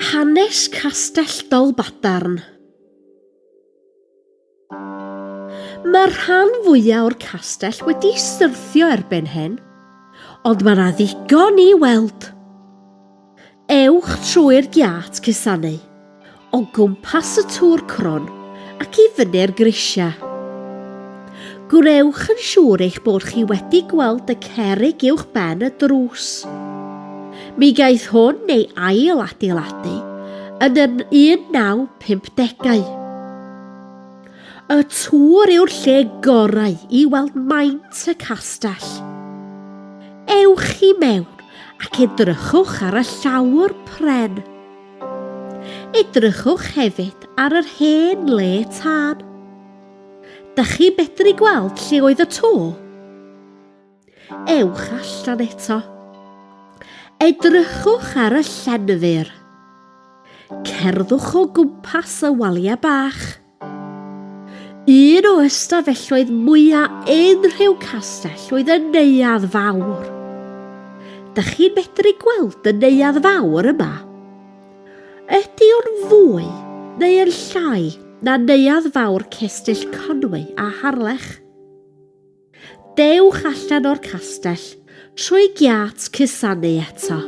Hanes Castell Dolbadarn. Mae'r rhan fwyaf o'r castell wedi syrthio erbyn hyn, ond mae 'na ddigon i weld. Ewch trwy'r giât cusanu, o gwmpas y tŵr crwn ac i fyny'r grisiau. Gwnewch yn siŵr eich bod chi wedi gweld y cerrig uwch ben y drws. Mi gaeth hwn ei ail adeiladu yn yr 1950au. Y tŵr yw'r lle gorau i weld maint y castell. Ewch i mewn ac edrychwch ar y llawr pren. Edrychwch hefyd ar yr hen le tân. Dych chi'n medru gweld lle oedd y to? Ewch allan eto. Edrychwch ar y llenfur. Cerddwch o gwmpas y waliau bach. Un o ystafelloedd mwya unrhyw castell oedd y Neuadd Fawr. Dych chi'n medru gweld y Neuadd Fawr yma? Ydy o'n fwy neu yn llai na Neuadd Fawr Cestyll Conwy a Harlech? Dewch allan o'r castell trwy giât cusanu eto.